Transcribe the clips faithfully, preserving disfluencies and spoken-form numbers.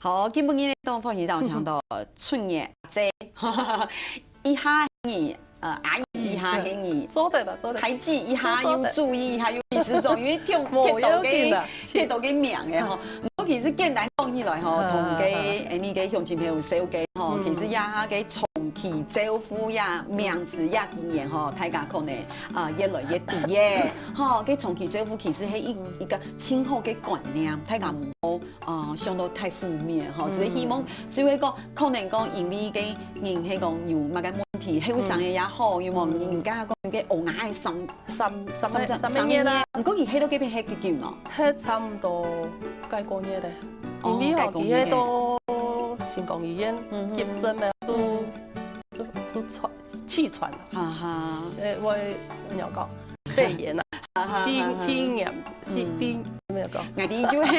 好，今晡日呢，當歡喜邀請到春月姐，一下係你，呃，阿姨，一下係你，做得了，做得。大姊，一下又助理，一下又理事長，因為聽，無要緊啦，聽到个，聽到个名个吼。毋過其實簡單講起來吼，同个，誒，你个鄉親朋友紹介吼，其實這下个長期照顧呀，名詞呀，今年吼，大家可能，啊，越來越知耶。吼，个長期照顧其實係一，一個盡好个觀念，大家毋好 哦，想到太負面吼，只係希望，只會講，可能講因為个人係講有麼个問題，後生个也好，有無？人家講有个烏鴉个三，三，三，三，三，三個月啦。毋過佢歇到該片歇幾久呢？歇差毋多該個月咧，哦，因為吼，該個月咧。佢歇到成功醫院急診咧，都，都，都喘，氣喘了。哈哈。誒，我，我跟你講，肺炎啊。 哈哈，肺，哈哈。肺炎，肺，嗯。肺，沒有講。𠊎知就係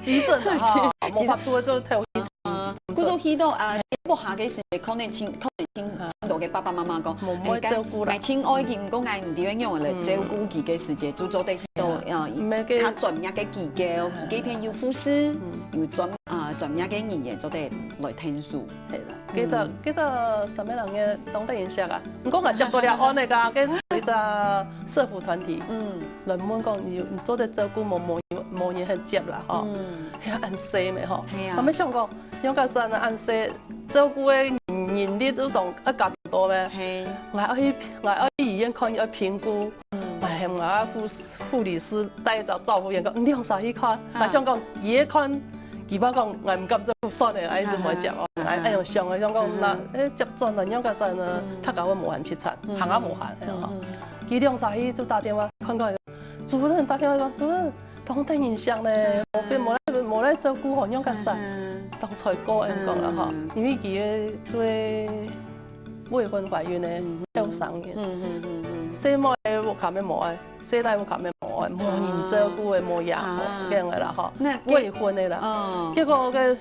急診了哈，急診。無法度就透氣。啊，故所去到，啊，屋下个時節，可能親，可能親，啊。親到个爸爸媽媽講，無，無愛照顧啦。哎，該，𠊎親愛佢，毋過𠊎毋知愛仰般來照顧佢个時節，嗯。就做得去到，嗯。呃，毋係个較專業个機構，啊。佢該片有護士，嗯。有專，啊，專業个人員做得來𢯭手。 係啦，嗯。其實，其實上面人个當得人惜啊。毋過𠊎接到這案个，該係一隻社福團體，嗯。來問講，你，你做得照顧無，無，無人肯接啦，吼。嗯。係啊，恁細咩，吼。係啊。後尾想講，楊家山啊，恁細，照顧个人，人力都當，愛加多咩？係。𠊎愛去，𠊎愛去醫院看，愛評估。嗯。哎，𠊎啊，護士，護理師帶一隻照顧員講，你兩儕去看。啊。𠊎想講，佢一看， 佢爸講，𠊎毋敢做，算了，哎，就無接哦。啊哈。哎，哎喲，想啊，想講，嗯哼。那，哎，接轉來，仰結煞呢，嗯。讀啊會無閒，七七，嗯。行啊無閒，哎喲。嗯哼。佢兩儕去就打電話，看看，主任打電話講，主任，當得人惜呢，嗯。無，無來，無來照顧哦，仰結煞，嗯哼。當衰過，恁講啦吼，嗯。因為佢个做未婚懷孕呢，嗯哼。後生人，嗯哼，嗯哼。細妹个屋下面無愛， 細倈屋下面無，無人照顧个，無爺無啊。恁个啦吼，那，未婚个啦。哦。結果个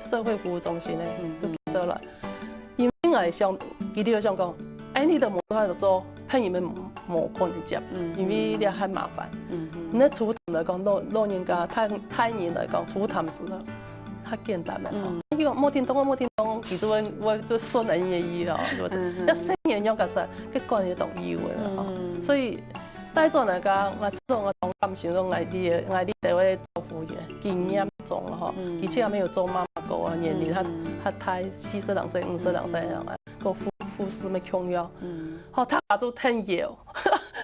社會服務中心呢，嗯，就接轉來。因為𠊎想，佢就想講，哎，你都無辦法做，別人也無，無可能接，嗯，因為這還麻煩。嗯，嗯。那初探來講，老，老人家，大，大人來講，初探時啊，較簡單个吼。嗯。佢講，無叮咚，無叮咚，其實我，我就順人个意咯，對不對？嗯，嗯。那細人仰結煞，佢管得當嚴个啦吼。嗯。所以 帶轉來講，𠊎自從𠊎當感受到𠊎這，𠊎這兜个照顧員經驗中吼，嗯。而且還沒有做媽媽過啊，年齡較，嗯。較大，四十零歲、五十零歲樣啊，嗯。个護，護士乜共樣。嗯。吼，大家都聽有，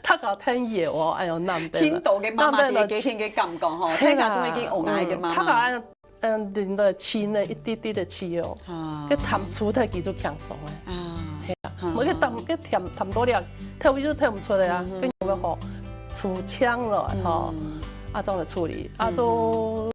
大家聽有哦，哎喲，難得了。聽到个媽媽个，難得了。个，个感覺吼，係啦。大家都已經有愛个媽媽。嗯，大家 嗯，人个氣呢，一滴滴个氣哦。啊。該談出忒佢就輕鬆个。啊。係啊，啊。無該談，該談，談到了，透氣就透毋出來啊，嗯哼。該有个吼，出腔了吼，嗯。啊，這樣來處理，啊，嗯哼。都，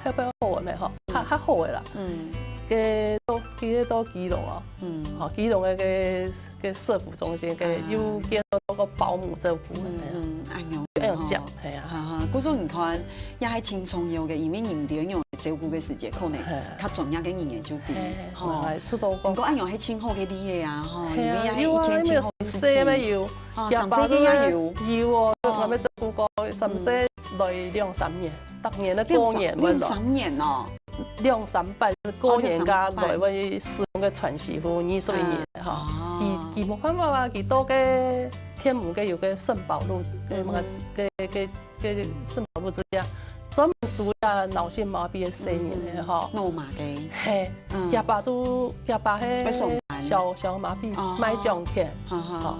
後尾好个咩吼，較，嗯。較好个啦。嗯。該到，佢个到基隆啊，嗯。吼，基隆个該 个社福中心，个，啊。有見到个保姆照顧个，嗯，嗯，恁樣，恁樣講吼。係啊。哈哈，故所你看，也還真重要个，因為人在用照顧个時節，可能，係。較專業个人員就知，係，吼。係，出到講。毋過恁樣係真好个例仔啊，吼，係啊，因為也係一件真好个事情。有啊，因為三歲个有，哦，三歲个也有。有哦，哦。𠊎乜照顧過，三歲來兩三年，逐年个過年會來。兩三，兩三年哦。 兩三擺，過年該來會使用个喘息服務，二十一年吼。啊。佢，佢無辦法啊，佢到該天母該有个聖保祿，該麼个，嗯。該，該，該聖保祿之家，專門收啊腦性麻痺个細人个吼。嗯哼。腦麻个。係，嗯。厥爸都，厥爸係會上班。小，小麻痺，哦。賣獎券，哈哈。吼。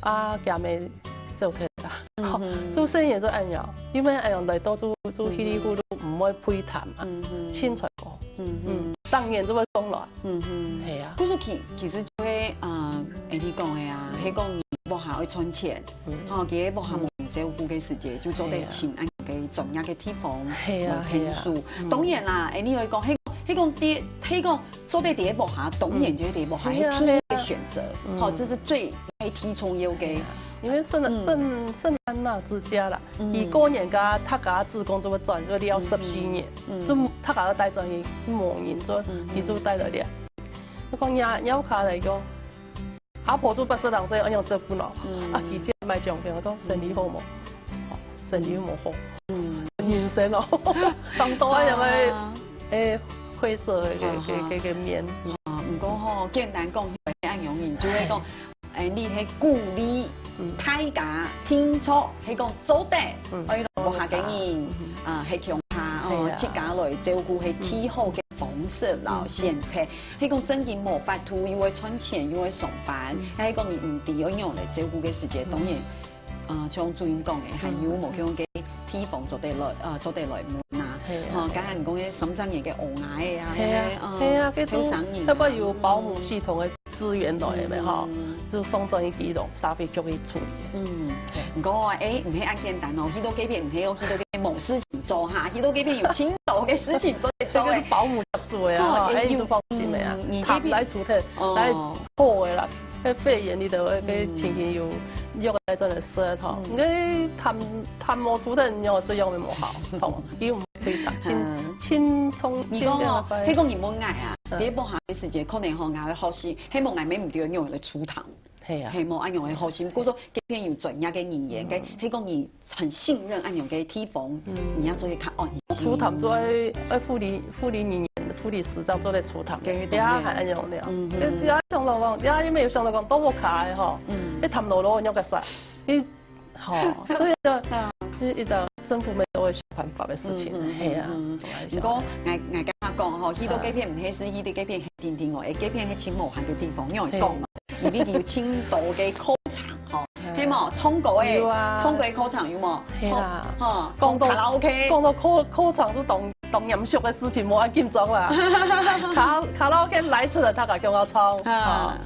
啊，厥姆 做客啦。嗯哼。吼，做生意就恁樣，因為恁樣來到就，就稀里糊塗，毋會陪談嘛，嗯哼。清楚講。嗯哼。嗯，當然就會講了。嗯哼。係啊。故所其，其實就係，呃，Annie講个啊，嗯。係講你屋下愛賺錢，嗯。吼，佢个屋下無人照顧个時節，就做得請恁个專業个地方，係啊，來𢯭手。係啊。嗯。當然啦，Annie來講，係，係講第，係講 做得在屋下，當然就在屋下，嗯。係啊，係第一个選擇。係啊。嗯。吼，這是最，係最重要个。係啊，因為聖，嗯。聖，聖安娜之家啦，嗯。佢過年該，大家志工就會轉，就了十四年，嗯，嗯。就大家都帶轉去，無人做，嗯，嗯。佢就帶來了。𠊎講，若，若屋下來講， 阿婆都八十零歲，恁樣照顧咯。嗯。啊，佢這賣獎券，𠊎講生理好無？嗯。哦，生理無好。嗯。人生哦，當多恁樣个，啊。誒，灰色个个个个面。啊，毋過吼，簡單講，係恁樣，就係講，誒，你係鼓勵大家定著，係講做得，愛落下个人，啊，係共下哦，自家來照顧，係最好个方式啦，選擇。係講正經無法度，又愛賺錢，又愛上班，還係講你毋知愛仰來照顧个時節，當然。 啊，像主任講个，還有無共个地方做得來，呃，做得來問啊。吼，剛剛講个三十年个嬰兒个啊，係啊，係啊，後生人啊，該有保姆系統个資源來个吼，就送轉去基隆社會局去處理。嗯，毋過誒，毋係恁簡單哦，去到該片毋係哦，去到該片無事情做哈，去到該片有盡多个事情做得做誒。這個是保姆特殊个啊，吼，誒，就放心个啊，你這片來處理，來好个啦。 該肺炎裡頭个情形有用來做得食吼，你該談談無出的，你有使用个無好，從有推打，輕輕衝。你講哦，係講你問𠊎啊，第一步下个時節，可能吼，𠊎會好心，係無𠊎乜毋知用來出糖，係啊，係無恁樣个好心，故所這片有專業个人員，該係講你 很信任恁樣个地方，你愛做得較安心。初探做愛愛護理護理人員、護理師正做得初探，對，對，對啊，還恁樣了。嗯，對，只要想到講，只要因為有想到講，到屋下个吼，嗯，你探路路，你个啥，你吼，所以就一一直政府乜都會想辦法个事情，嗯嗯嗯係啊。嗯，毋過，𠊎𠊎感覺講吼，去到該片毋係，係去到該片係定定哦，誒，該片係盡無閒个地方，因為講嘛，因為有盡多个課程吼。 係無？唱歌个，有啊，唱歌个課程有無？係啦，吼，講到卡拉OK，講到課課程係當當嚴肅个事情，無恁緊張啦。卡卡拉OK來出來，大家共下唱，啊，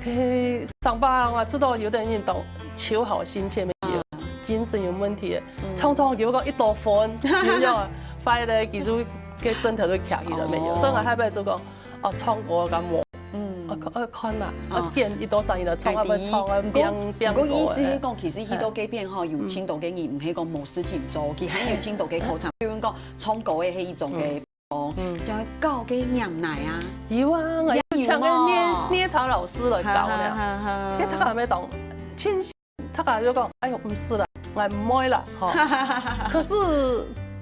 去上班啊，知道有點運動，求好心切，沒有精神有問題，唱唱有個一多分，有沒有？快樂，其實个症頭都徛起來沒有？所以我後尾就講， 哦，唱歌个無，嗯，啊看啊看啦，啊見一多少人來唱啊，愛唱啊，毋過毋過意思係講，其實去到該片吼，有盡多个人，毋係講無事情做，佢還有盡多个課程，比如講唱歌个係一種个，哦，就係教个念奶啊，有啊，𠊎有請个捏捏陶老師來教呢，該佢還沒懂，清 大家就講，哎喲，毋使啦，𠊎毋會啦，吼。可是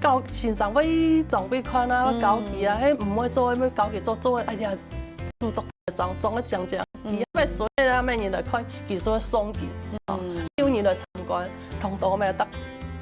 教先生會長輩看啊，教佢啊，嘿，毋會做，會教佢做，做，哎呀，就做裝裝个講講，佢乜所有啊，乜人來看，佢就會送佢，吼，有人來參觀，同到乜，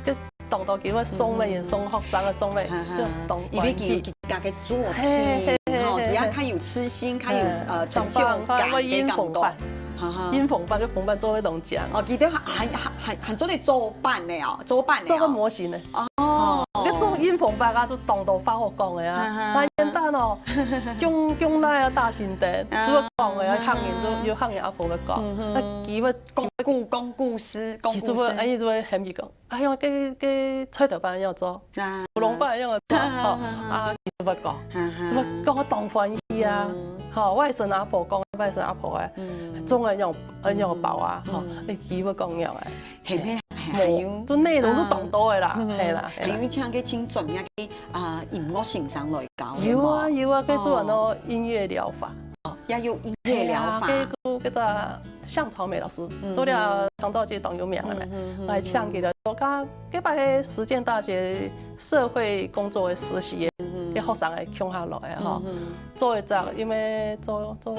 逐逐到佢會送乜人，送學生啊，送乜，就當因為佢有自家个作品，吼，佢也較有自信，較有呃成就感个感覺。 哈哈，印紅白个紅白做个當靚。哦，佢兜還還還還還做得做版个哦，做版个哦。做个模型呢。哦，你做印紅白啊，就當多化學講个啊，哈哈，還簡單哦，用用那啊大型的，啊，就會講个啊，啊，客人就有客人阿婆會講，嗯哼，那佢會講古講故事，講故事，佢就會，哎，就會喊佢講，哎喲，該該菜頭粄要做，啊，烏龍粄要做，吼，啊，佢就會講，哈哈，就會講个當歡喜啊，吼，外甥阿婆講，外甥阿婆个。 總愛用愛用包啊，吼，你基本講用个，係係係，還有，就內容是當多个啦，係啦，還有請个盡專業个啊音樂先生來教，有啊有啊，叫做安到音樂療法，哦，也有音樂療法，叫做叫做向朝美老師，做了長照界當有名个，來請佢來做，佢佢擺實踐大學社會工作个實習个，个學生个共下來个吼，做一隻，因為做做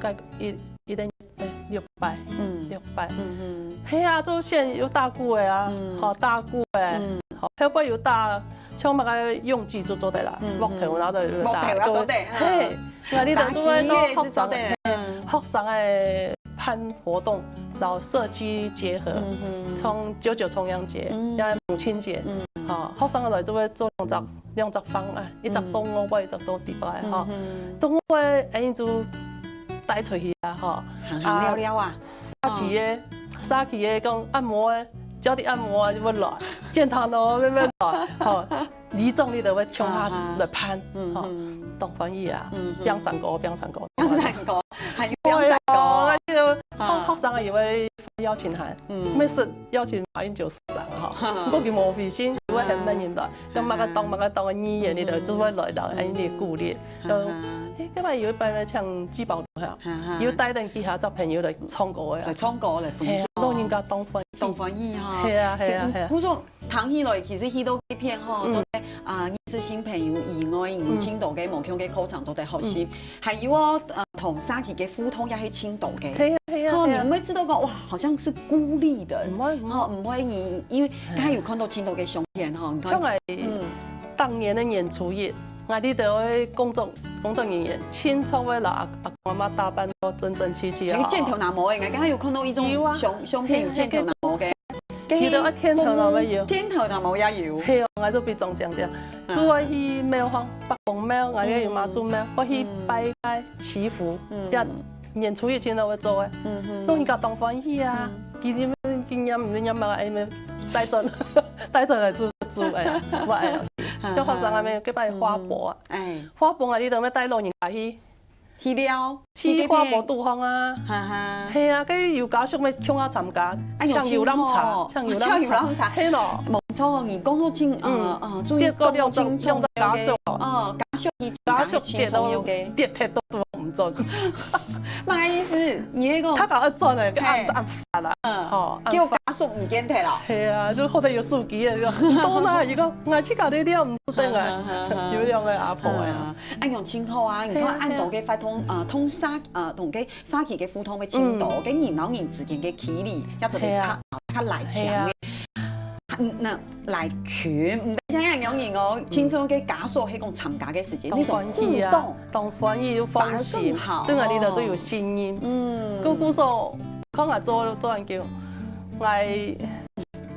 該一 一等，誒，六百，嗯，六百，嗯嗯，係啊，就先有打鼓个啊，吼，打鼓个，吼，後背有打，像麼个用具就做得啦，木頭，然後就有打，木頭也做得，嘿，那你就做得到學生，學生个辦活動，然後社區結合，像九九重陽節，也母親節，吼，學生來就會做兩隻兩隻方案，一隻到外背，一隻到裡背，吼，到外背，誒，就 帶出去啊，吼，行行尞尞啊，社區个，社區个講按摩个，腳底按摩啊，就會來，健康哦，慢慢來，吼，里長你就會共下來辦，吼，當歡喜啊，放山歌，放山歌，放山歌，還有放山歌，對啊，那就學學生也會邀請函，每次邀請馬英九市長哈，不過佢無回信，佢會喊人來，用麼个黨麼个黨个議員，你就就會來到，哎，你鼓勵。 就，誒，該擺有一擺呢，像季寶龍哈，有帶等其他小朋友來唱歌个啊，來唱歌來分享，老人家當歡喜，當歡喜哈。係啊係啊係啊。故所大聽起來，其實去到該片吼，嗯。做得，啊，認識新朋友以外，有嗯。盡多个無共个課程做得學習。嗯。還有哦，呃，同社區个互動也係盡多个。係啊，係啊，吼，係啊。你毋會知道講，哇，好像是孤立的。毋會，毋會。吼，毋會，你，因為剛才有看到盡多个相片吼，你看，像𠊎嗯。當年个年初一， 𠊎這兜个工作，工作人員，清楚个摎阿，阿公阿媽打扮到整整齊齊啊。那個箭頭那毛个，𠊎剛剛有看到一種有啊。相，相片有箭頭那毛个。有啊。佢兜愛點頭那毛有。點頭那毛也有。係哦，𠊎都比中獎獎。嗯。主要去廟方，伯公廟，𠊎也有媽祖廟，嗯。我去拜拜祈福，嗯。這年初一真个會做个，嗯哼。老人家當歡喜啊。嗯。佢這邊經驗毋知仰般啊，哎，帶轉，帶轉來煮，煮，哎呀，我哎呀，就學生啊，該擺花博啊。嗯。哎。 花博啊，你都愛帶老人家去。去了，去該片。去花博度假啊。哈哈。係啊，該有家屬愛共下參加，哎喲，搶遊覽車，真好。搶遊覽車。搶遊覽車。係咯。無錯，你講到盡，嗯。呃，呃，注意講到盡重要个，兩隻家屬哦。呃，家屬佢家屬跌到，跌忒到都毋做。麼个意思？你那個他搞要轉來，嘿。按，按法啦。嗯。哦，按法。叫家屬毋見忒了。係啊，就後頭有手機个，就，你到哪？佢講，𠊎自家在這，毋知等啊。哈哈哈哈。有兩個阿婆呀。嗯。 恁樣盡好啊！你看，係啊，恁多个活動，係啊。呃，同社，呃，同个社區个互動會盡多，嗯。跟人摎人之間个距離也做得較，係啊。較拉近个。係啊。嗯，那拉近，毋單淨恁樣人哦，嗯。親像个家屬，係講參加个時間，當歡喜啊，那種互動，當歡喜又放心，反而更好。對𠊎這兜都有信任。哦。嗯。故，故所，看𠊎做，做恁久，𠊎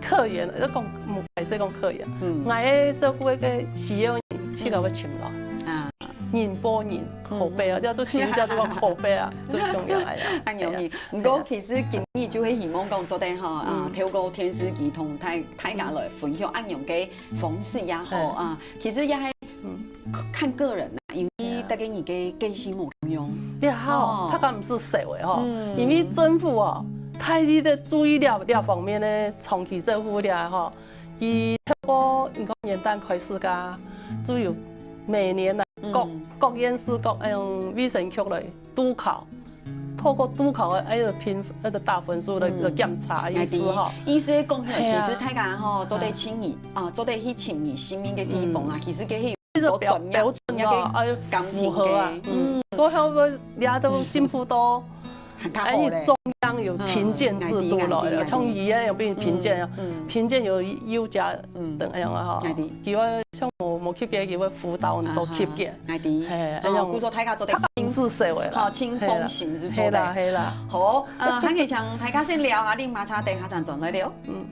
客源，就講，嗯，還係講客源。嗯。𠊎个照顧个需要人，自家會尋來。啊。人報人，口碑啊，嗯。叫做新加坡講口碑啊，最重要个呀。恁容易。係啊。毋過其實今日就會希望講做得吼，啊，嗯。透過電視機同大，大家來分享恁樣个方式也好，嗯。啊，其實也係嗯。看個人啊，因為大家人个個性無共樣。也好，哦。大家毋係細个吼，嗯。因為政府哦，大力个注意這，這方面个長期照顧个吼，佢透過你看元旦開始个，就有每年啊，嗯。各，各縣市各，嗯，衛生局來 督考，透過督考个，哎，評，那個打分數个，嗯。个檢查个意思吼。意思講起來，係啊。其實大家吼，做得去尋，啊，做得去尋你心儀个地方啊，嗯。其實佢係有標，標準个，哎，符合啊。嗯。嗯。過後个，也都進步到，還較好咧。哎，中央有評鑑制度了，嗯，嗯，嗯。像醫院有分評鑑啊，嗯，嗯。評鑑有優甲 嗯。等樣啊吼。𠊎知。佢會像無，無及格，佢會輔導你到及格。啊哈，𠊎知。係，哦，恁樣。故所大家做得，大家毋係細个啦。好，盡放心就做得。係啦，係啦。好，呃，還係請大家先尞下，啉茶，等下正轉來尞。嗯。